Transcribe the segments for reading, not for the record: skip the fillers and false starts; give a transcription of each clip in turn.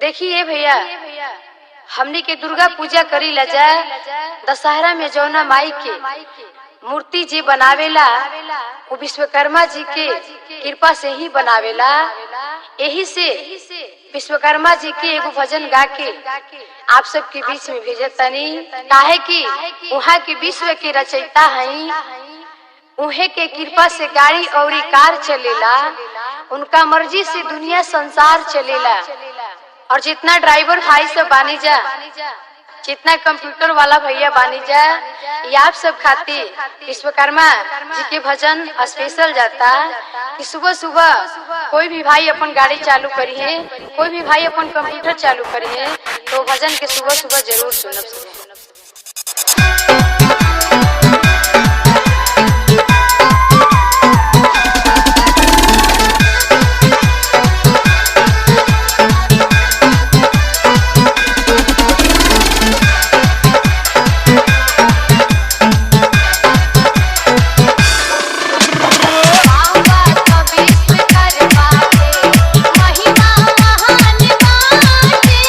देखिए भैया, हमनी के दुर्गा पूजा करी ला जा, दशहरा में जौना माई के मूर्ति जी बनावेला वो विश्वकर्मा जी के कृपा से ही बनावेला। यही से विश्वकर्मा जी के एगो भजन गा के आप सबके बीच में भेजत तनी, काहे कि वहाँ के विश्व के रचयिता हई, उहे के कृपा से गाड़ी और कार चलेला, उनका मर्जी से दुनिया संसार चलेला। और जितना ड्राइवर भाई सब बानी जा, जितना कंप्यूटर वाला भैया बानी जा, ये आप सब खातिर विश्वकर्मा जी के भजन स्पेशल जाता कि सुबह सुबह कोई भी भाई अपन गाड़ी चालू करी है, कोई भी भाई अपन कंप्यूटर चालू करी है, तो भजन के सुबह सुबह जरूर सुनब। बाबा तो विश्वकर्मा के महिमा महान बाटे।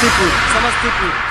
समस्तीपुर, समस्तीपुर।